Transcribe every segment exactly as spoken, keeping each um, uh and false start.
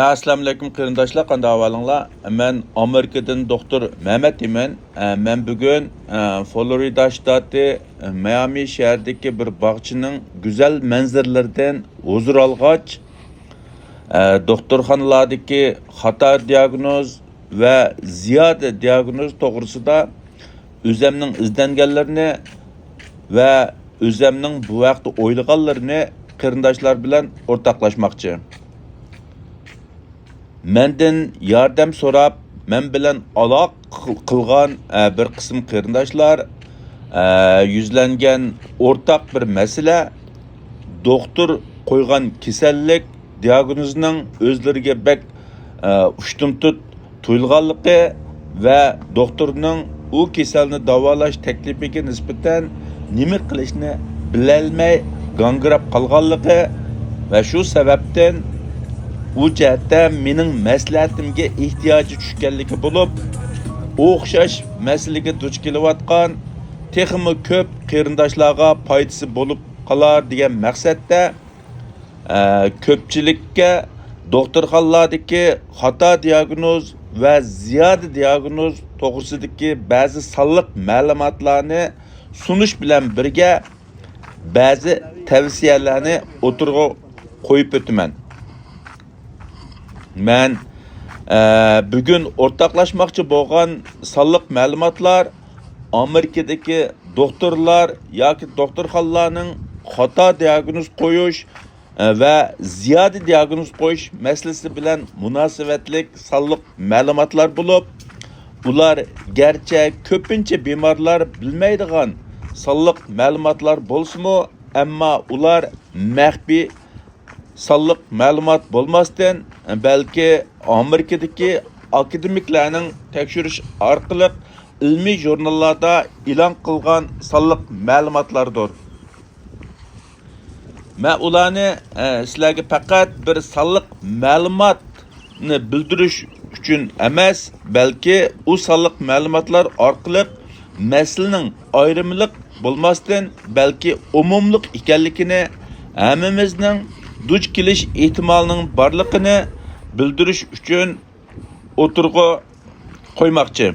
ئەسسالامۇئەلەيكۇم قېرىنداشلار، قانداق ئەھۋالىڭلار؟ مەن ئامېرىكىدىن دوختۇر مەمەت دەيمەن. ئە، مەن بۈگۈن، ئە، فلورىدا شتاتى، ئە، ميامى شەھىرىدىكى بىر باغچىنىڭ گۈزەل مەنزىرىلىرىدىن ھۇزۇر ئالغاچ، ئە، دوختۇرخانىلاردىكى خاتا دىياگنوز ۋە زىيادە دىياگنوز توغرىسىدا ئۆزەمنىڭ ئىزدەنگەنلىرىنى ۋە ئۆزەمنىڭ بۇ ھەقتە ئويلىغانلىرىنى قېرىنداشلار بىلەن ئورتاقلاشماقچى. مەندىن ياردەم سوراپ، مەن بىلەن ئالاقە قىل-، قىلغان، ئە، بىر قىسىم قېرىنداشلار، ئە، يۈزلەنگەن ئورتاق بىر مەسىلە، دوختۇر قويغان كېسەللىك، دىياگنوزنىڭ ئۆزلىرىگە بەك، ئە، ئۇشتۇمتۇت تۇيۇلغانلىقى ۋە دوختۇرنىڭ ئۇ كېسەلنى داۋالاش تەكلىپىگە نىسبەتەن نېمە قىلىشنى بىلەلمەي گاڭگىراپ قالغانلىقى ۋە شۇ سەۋەبتىن ئۇ جەھەتتە مېنىڭ مەسلىھەتىمگە ئېھتىياجى چۈشكەنلىكى بولۇپ، ئوخشاش مەسىلىگە دۇچ كېلىۋاتقان تېخىمۇ كۆپ قېرىنداشلارغا پايدىسى بولۇپ قالار دېگەن مەقسەتتە، ئە، كۆپچىلىككە دوختۇرخانىلاردىكى خاتا دىياگنوز ۋە زىيادە دىياگنوز توغرىسىدىكى بەزى سانلىق مەلۇماتلارنى سۇنۇش بىلەن بىرگە، بەزى تەۋسىيەلەرنى ئوتتۇرىغا قويۇپ ئۆتىمەن. مەن، ئە، بۈگۈن ئورتاقلاشماقچى بولغان سانلىق مەلۇماتلار ئامېرىكىدىكى دوختۇرلار ياكى دوختۇرخانىلارنىڭ خاتا دىياگنوز قويۇش، ئە، ۋە زىيادە دىياگنوز قويۇش مەسىلىسى بىلەن مۇناسىۋەتلىك سانلىق مەلۇماتلار بولۇپ، ئۇلار گەرچە كۆپىنچە بىمارلار بىلمەيدىغان سانلىق مەلۇماتلار بولسىمۇ، ئەمما ئۇلار مەخپىي سانلىق مەلۇمات بولماستىن، بەلكى ئامېرىكىدىكى ئاكادېمىكلارنىڭ تەكشۈرۈش ئارقىلىق ئىلمىي ژۇرناللاردا ئېلان قىلغان سانلىق مەلۇماتلاردۇر. مەن ئۇلارنى، ئە، سىلەرگە پەقەت بىر سانلىق مەلۇماتنى بىلدۈرۈش ئۈچۈن ئەمەس، بەلكى ئۇ سانلىق مەلۇماتلار ئارقىلىق مەسىلىنىڭ ئايرىملىق بولماستىن، بەلكى ئومۇملۇق ئىكەنلىكىنى، ھەممىمىزنىڭ دۇچ كېلىش ئېھتىمالىنىڭ بارلىقىنى بىلدۈرۈش ئۈچۈن ئوتتۇرىغا قويماقچى.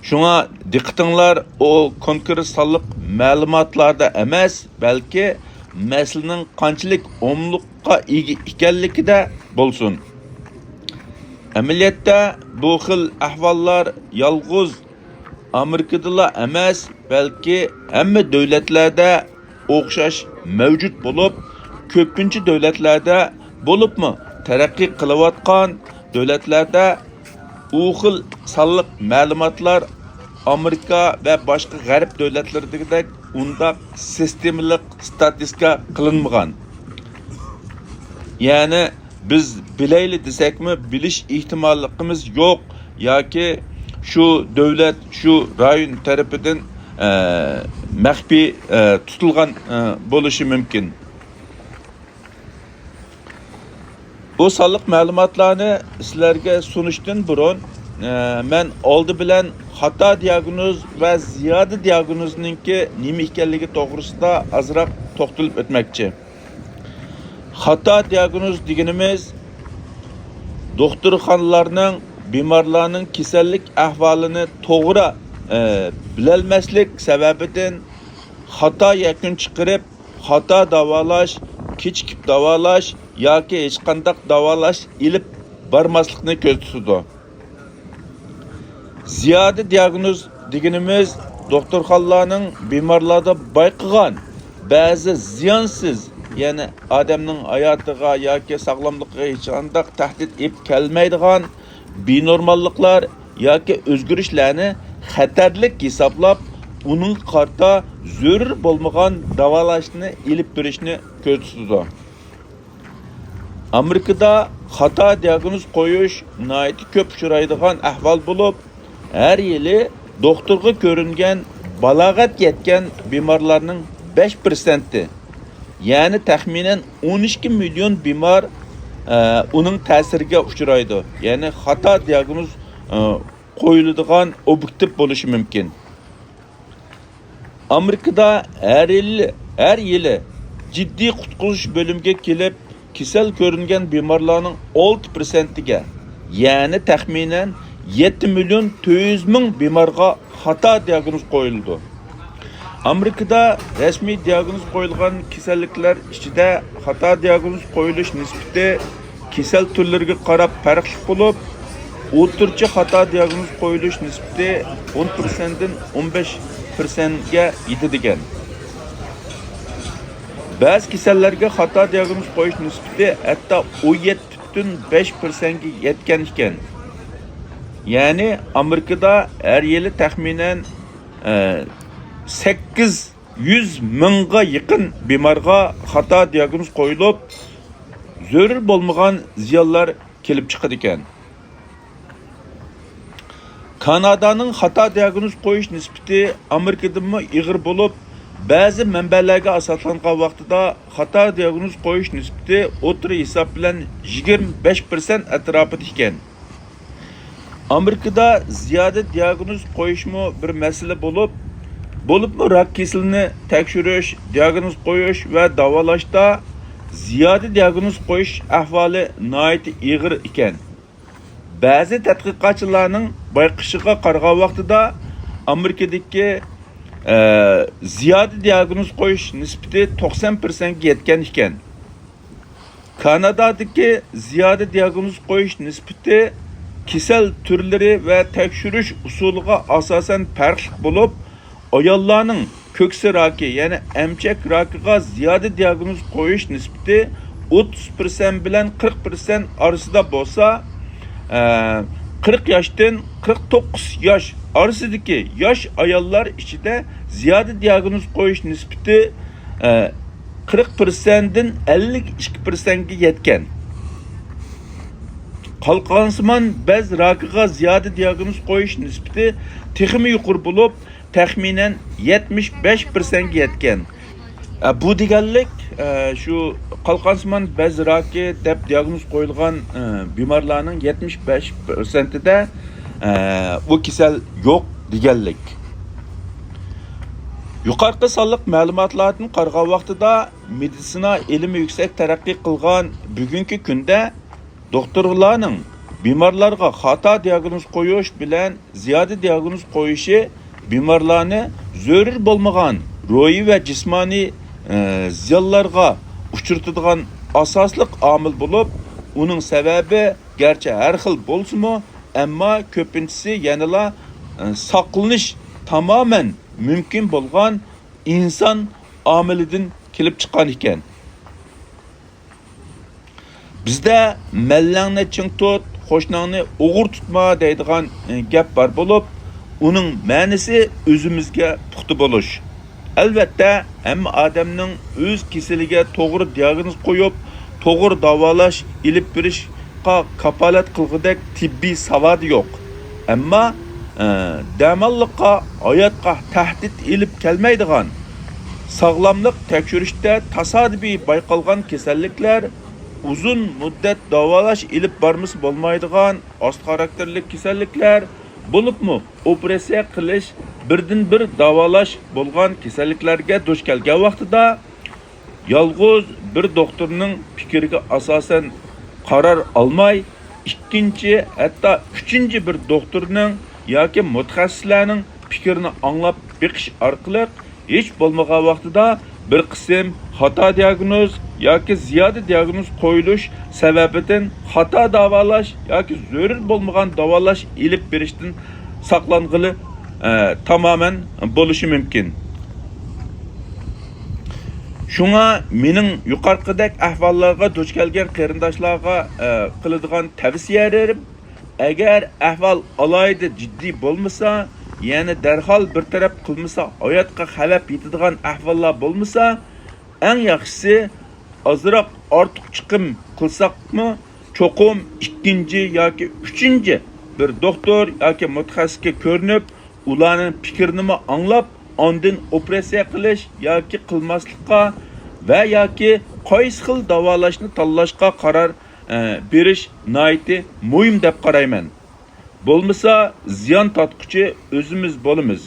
شۇڭا دىققىتىڭلار ئۇ كونكرېت سانلىق مەلۇماتلاردا ئەمەس، بەلكى مەسىلىنىڭ قانچىلىك ئومۇملۇققا ئىگە ئىكەنلىكىدە بولسۇن. ئەمەلىيەتتە بۇ خىل ئەھۋاللار يالغۇز ئامېرىكىدىلا ئەمەس، بەلكى ھەممە دۆلەتلەردە ئوخشاش مەۋجۇت بولۇپ، كۆپىنچە دۆلەتلەردە، بولۇپمۇ تەرەققىي قىلىۋاتقان دۆلەتلەردە ئۇ خىل سانلىق مەلۇماتلار ئامېرىكا ۋە باشقا غەرب دۆلەتلىرىدىكىدەك ئۇنداق سىستېمىلىق ستاتىستىكا قىلىنمىغان. يەنى بىز بىلەيلى دېسەكمۇ، بىلىش ئېھتىماللىقىمىز يوق ياكى شۇ دۆلەت، شۇ رايون تەرىپىدىن، ئە، مەخپىي، ئە، تۇتۇلغان، ئە، بولۇشى مۇمكىن. بۇ سانلىق مەلۇماتلارنى سىلەرگە سۇنۇشتىن بۇرۇن، ئە، مەن ئالدى بىلەن خاتا دىياگنوز ۋە زىيادە دىياگنوزنىڭكى نېمە ئىكەنلىكى توغرىسىدا ئازراق توختىلىپ ئۆتمەكچى. خاتا دىياگنوز دېگىنىمىز، دوختۇرخانىلارنىڭ بىمارلارنىڭ كېسەللىك ئەھۋالىنى توغرا، ئە، بىلەلمەسلىك سەۋەبىدىن خاتا يەكۈن چىقىرىپ، خاتا داۋالاش، كېچىكىپ داۋالاش ياكى ھېچقانداق داۋالاش ئېلىپ بارماسلىقنى كۆزىتىدۇ. زىيادە دىياگنوز دېگىنىمىز، دوختۇرخانىلارنىڭ بىمارلاردا بايقىغان بەزى زىيانسىز، يەنى ئادەمنىڭ ھاياتىغا ياكى ساغلاملىقىغا ھېچقانداق تەھدىت ئېلىپ كەلمەيدىغان بىنورماللىقلار ياكى ئۆزگىرىشلەرنى خەتەرلىك ھېسابلاپ، ئۇنىڭغا قارىتا زۆرۈر بولمىغان داۋالاشنى ئېلىپ بېرىشنى كۆزىتىدۇ. ئامېرىكىدا خاتا دىياگنوز قويۇش ناھايىتى كۆپ ئۇچرايدىغان ئەھۋال بولۇپ، ھەر يىلى دوختۇرغا كۆرۈنگەن بالاغەت يەتكەن بىمارلارنىڭ بەش پىرسەنتى، يەنى تەخمىنەن ئون ئىككى مىليون بىمار، ئە، ئۇنىڭ تەسىرىگە ئۇچرايدۇ. يەنى خاتا دىياگنوز، ئە، قويۇلىدىغان ئوبيېكتىپ بولۇشى مۇمكىن. ئامېرىكىدا ھەر يىلى، ھەر يىلى جىددىي قۇتقۇزۇش بۆلۈمىگە كېلىپ، كېسەل كۆرۈنگەن بىمارلارنىڭ ئالتە پىرسەنتىگە، يەنى تەخمىنەن يەتتە مىليون تۆت يۈز مىڭ بىمارغا خاتا دىياگنوز قويۇلىدۇ. ئامېرىكىدا رەسمىي دىياگنوز قويۇلغان كېسەللىكلەر ئىچىدە خاتا دىياگنوز قويۇلۇش نىسبىتى كېسەل تۈرلىرىگە قاراپ پەرقلىق بولۇپ، ئوتتۇرىچە خاتا دىياگنوز قويۇلۇش نىسبىتى ئون پىرسەنتتىن ئون بەش پىرسەنتكە يېتىدىكەن. بەزى كېسەللەرگە خاتا دىياگنوز قويۇش نىسبىتى ھەتتا ئون يەتتە پۈتۈن بەش پىرسەنتكە يەتكەن ئىكەن. يەنى ئامېرىكىدا ھەر يىلى تەخمىنەن، ئە، سەككىز يۈز مىڭغا يېقىن بىمارغا خاتا دىياگنوز قويۇلۇپ، زۆرۈر بولمىغان زىيانلار كېلىپ چىقىدىكەن. كانادانىڭ خاتا دىياگنوز قويۇش نىسبىتى ئامېرىكىدىنمۇ ئېغىر بولۇپ، بەزى مەنبەلەرگە ئاساسلانغان ۋاقتىدا خاتا دىياگنوز قويۇش نىسبىتى ئوتتۇرا ھېساب بىلەن يىگىرمە بەش پىرسەنت ئەتراپىدا ئىكەن. ئامېرىكىدا زىيادە دىياگنوز قويۇشمۇ بىر مەسىلە بولۇپ، بولۇپمۇ راك كېسىلىنى تەكشۈرۈش، دىياگنوز قويۇش ۋە داۋالاشتا زىيادە دىياگنوز قويۇش ئەھۋالى ناھايىتى ئېغىر ئىكەن. بەزى تەتقىقاتچىلارنىڭ بايقىشىغا قارىغان ۋاقتىدا، ئامېرىكىدىكى، ئە، زىيادە دىياگنوز قويۇش نىسبىتى توقسان پىرسەنتكە يەتكەن ئىكەن. كانادادىكى زىيادە دىياگنوز قويۇش نىسبىتى كېسەل تۈرلىرى ۋە تەكشۈرۈش ئۇسۇلىغا ئاساسەن پەرقلىق بولۇپ، ئاياللارنىڭ كۆكسى راكى، يەنى ئەمچەك راكىغا زىيادە دىياگنوز قويۇش نىسبىتى ئوتتۇز پىرسەنت بىلەن قىرىق پىرسەنت ئارىسىدا بولسا، ئە، قىرىق ياشتىن قىرىق توققۇز ياش ئارىسىدىكى ياش ئاياللار ئىچىدە زىيادە دىياگنوز قويۇش نىسبىتى، ئە، قىرىق پىرسەنتتىن ئەللىك ئىككى پىرسەنتكە يەتكەن. قالقانسىمان بەز راكىغا زىيادە دىياگنوز قويۇش نىسبىتى تېخىمۇ يۇقىرى بولۇپ، تەخمىنەن يەتمىش بەش پىرسەنتكە يەتكەن. ئە، بۇ دېگەنلىك، ئە، شۇ قالقانسىمان بەز راكى دەپ دىياگنوز قويۇلغان، ئە، بىمارلارنىڭ يەتمىش بەش پىرسەنتىدە، ئە، بۇ كېسەل يوق دېگەنلىك. يۇقىرىقى سانلىق مەلۇماتلاردىن قارىغان ۋاقتىدا، مېدىتسىنا ئىلمى يۈكسەك تەرەققىي قىلغان بۈگۈنكى كۈندە، دوختۇرلارنىڭ بىمارلارغا خاتا دىياگنوز قويۇش بىلەن زىيادە دىياگنوز قويۇشى بىمارلارنى زۆرۈر بولمىغان روھىي ۋە جىسمانىي، ئە، زىيانلارغا ئۇچرىتىدىغان ئاساسلىق ئامىل بولۇپ، ئۇنىڭ سەۋەبى گەرچە ھەر خىل بولسىمۇ، ئەمما كۆپىنچىسى يەنىلا، ئە، ساقلىنىش تامامەن مۇمكىن بولغان ئىنسان ئامىلىدىن كېلىپ چىققان ئىكەن. بىزدە «مەللەڭنى چىڭ تۇت، قوشناڭنى ئوغرى تۇتما» دەيدىغان، ئى، گەپ بار بولۇپ، ئۇنىڭ مەنىسى ئۆزىمىزگە پۇختا بولۇش. ئەلۋەتتە، ھەممە ئادەمنىڭ ئۆز كېسىلىگە توغرا دىياگنوز قويۇپ، توغرا داۋالاش ئېلىپ بېرىشقا كاپالەت قىلغۇدەك تېببىي ساۋادى يوق. ئەمما، ئە، دەماللىققا، ھاياتقا تەھدىت ئېلىپ كەلمەيدىغان، ساغلاملىق تەكشۈرۈشتە تاسادىپىي بايقالغان كېسەللىكلەر، ئۇزۇن مۇددەت داۋالاش ئېلىپ بارمىسا بولمايدىغان ئاستا خاراكتېرلىك كېسەللىكلەر، بولۇپمۇ ئوپېراتسىيە قىلىش بىردىنبىر داۋالاش بولغان كېسەللىكلەرگە دۇچ كەلگەن ۋاقتىدا، يالغۇز بىر دوختۇرنىڭ پىكرىگە ئاساسەن قارار ئالماي، ئىككىنچى، ھەتتا ئۈچىنچى بىر دوختۇرنىڭ ياكى مۇتەخەسسىسلەرنىڭ پىكرىنى ئاڭلاپ بېقىش ئارقىلىق، ھېچ بولمىغان ۋاقتىدا بىر قىسىم خاتا دىياگنوز ياكى زىيادە دىياگنوز قويۇلۇش سەۋەبىدىن خاتا داۋالاش ياكى زۆرۈر بولمىغان داۋالاش ئېلىپ بېرىشتىن ساقلانغىلى، ئە، تامامەن بولۇشى مۇمكىن. شۇڭا مېنىڭ يۇقىرىقىدەك ئەھۋاللارغا دۇچ كەلگەن قېرىنداشلارغا، ئە، قىلىدىغان تەۋسىيەلىرىم، ئەگەر ئەھۋال ئالاھىدە جىددىي بولمىسا، يەنى دەرھال بىر تەرەپ قىلمىسا ھاياتقا خەۋپ يېتىدىغان ئەھۋاللار بولمىسا، ئەڭ ياخشىسى ئازراق ئارتۇق چىقىم قىلساقمۇ، چوقۇم ئىككىنچى ياكى ئۈچىنچى بىر دوختۇر ياكى مۇتەخەسسىسكە كۆرۈنۈپ، ئۇلارنىڭ پىكرىنىمۇ ئاڭلاپ، ئاندىن ئوپېراتسىيە قىلىش ياكى قىلماسلىققا ۋە ياكى قايسى خىل داۋالاشنى تاللاشقا قارار، ئە، بېرىش ناھايىتى مۇھىم دەپ قارايمەن. بولمىسا، زىيان تارتقۇچى ئۆزىمىز بولىمىز.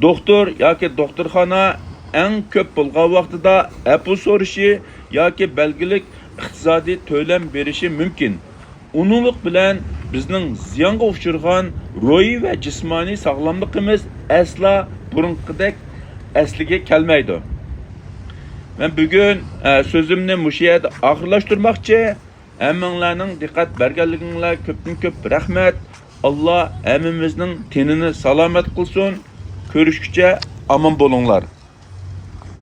دوختۇر ياكى دوختۇرخانا ئەڭ كۆپ بولغان ۋاقتىدا ئەپۇ سورىشى ياكى بەلگىلىك ئىختىساس ئىقتىسادىي تۆلەم بېرىشى مۇمكىن. ئۇنىڭلىق بىلەن بىزنىڭ زىيانغا ئۇچرىغان روھىي ۋە جىسمانىي ساغلاملىقىمىز ئەسلا بۇرۇنقىدەك ئەسلىگە كەلمەيدۇ. مەن بۈگۈن، ئە، سۆزۈمنى مۇشۇ يەردە ئاخىرلاشتۇرماقچى. ھەممىڭلارنىڭ دىققەت بەرگەنلىكىڭلار كۆپتىن كۆپ رەھمەت. ئاللا ھەممىمىزنىڭ تېنىنى سالامەت قىلسۇن. كۆرۈشكىچە ئامان بولۇڭلار.